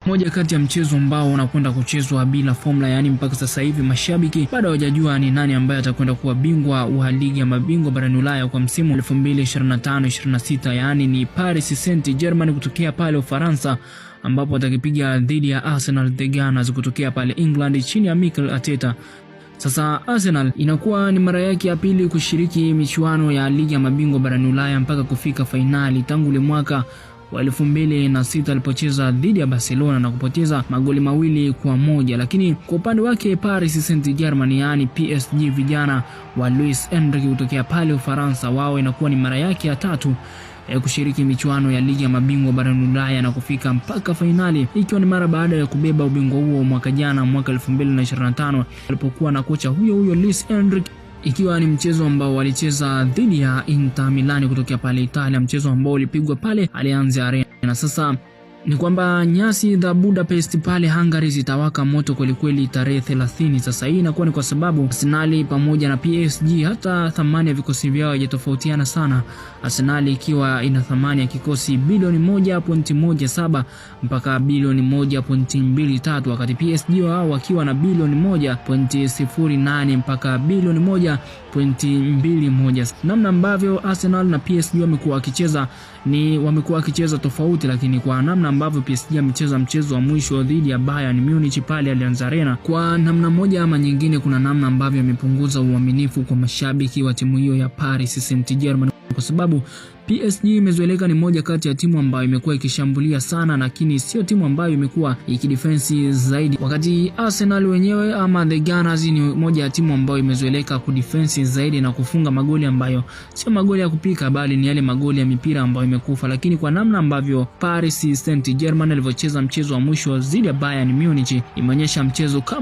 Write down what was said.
Moja kati ya mchezo ambao unakwenda kuchezwa bila formula, yaani mpaka sasa hivi mashabiki bado hawajajua ni nani ambaye atakwenda kuwa bingwa wa ligi ya mabingwa barani Ulaya kwa msimu 2025-26, yaani ni Paris Saint-Germain kutokea pale Ufaransa, ambapo atakipiga dhidi ya Arsenal the Gunners kutokea pale England chini ya Mikel Arteta. Sasa Arsenal inakuwa ni mara yake ya pili kushiriki michuano ya ligi ya mabingwa barani Ulaya mpaka kufika fainali tangu ule mwaka wa 2006 alipocheza dhidi ya Barcelona na kupoteza magoli 2-1. Lakini kwa upande wake Paris Saint-Germain, yaani PSG, vijana wa Luis Enrique kutokea pale Ufaransa, wao inakuwa ni mara yake ya tatu kushiriki michuano ya ligi ya mabingwa barani Ulaya na kufika mpaka fainali, ikiwa ni mara baada ya kubeba ubingwa huo mwaka jana, mwaka 2025 alipokuwa na kocha huyo huyo Luis Enrique, ikiwa ni mchezo ambao walicheza dhidi ya Inter Milan kutokea pale Italia, mchezo ambao ulipigwa pale Allianz Arena. Na sasa ni kwamba nyasi za Budapest pale Hungary zitawaka moto kwelikweli tarehe 30. Sasa hii inakuwa ni kwa sababu Arsenal pamoja na PSG hata thamani ya vikosi vyao haijatofautiana sana, Arsenal ikiwa ina thamani ya kikosi bilioni 1.17 mpaka bilioni 1.23, wakati PSG wao wakiwa na bilioni 1.08 mpaka bilioni 1.21. Namna ambavyo Arsenal na PSG wamekuwa wakicheza ni wamekuwa wakicheza tofauti, lakini kwa namna ambavyo PSG amecheza mchezo wa mwisho dhidi ya Bayern Munich pale Allianz Arena, kwa namna moja ama nyingine, kuna namna ambavyo amepunguza uaminifu kwa mashabiki wa timu hiyo ya Paris Saint-Germain, kwa sababu PSG imezoeleka ni moja kati ya timu ambayo imekuwa ikishambulia sana, lakini sio timu ambayo imekuwa ikidefense zaidi, wakati Arsenal wenyewe ama the Gunners ni moja ya timu ambayo imezoeleka kudefense zaidi na kufunga magoli ambayo sio magoli ya kupika, bali ni yale magoli ya mipira ambayo imekufa. Lakini kwa namna ambavyo Paris Saint-Germain alivyocheza mchezo wa mwisho dhidi ya Bayern Munich imeonyesha mchezo kama